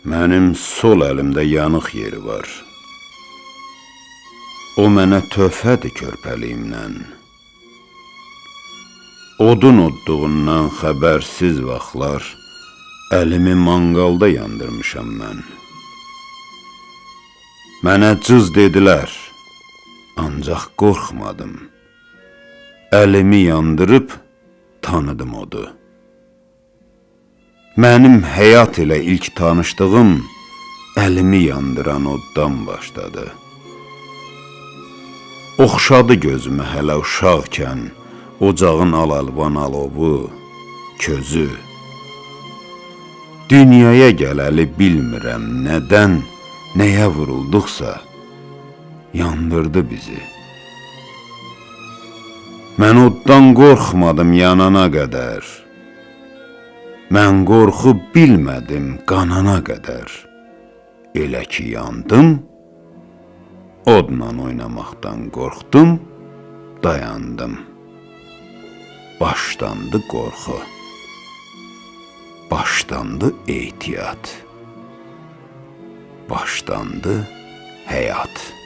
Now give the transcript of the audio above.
Mənim sol əlimdə yanıq yeri var. O mənə töhfədir körpəliyimdən. Odun odduğundan xəbərsiz vaxtlar əlimi manqalda yandırmışam mən. Mənə cız dedilər, ancaq qorxmadım. Əlimi yandırıb tanıdım odu. Mənim həyat ilə ilk tanışdığım əlimi yandıran oddan başladı. Oxşadı gözümə hələ uşaqkən ocağın al-əlvan alovu, közü. Dünyaya gələli bilmirəm nədən, nəyə vurulduqsa yandırdı bizi. Mən oddan qorxmadım yanana qədər. Mən qorxu bilmədim qanana qədər. Elə ki yandım, odla oynamaqdan qorxdum, dayandım. Başlandı qorxu. Başlandı ehtiyat. Başlandı həyat.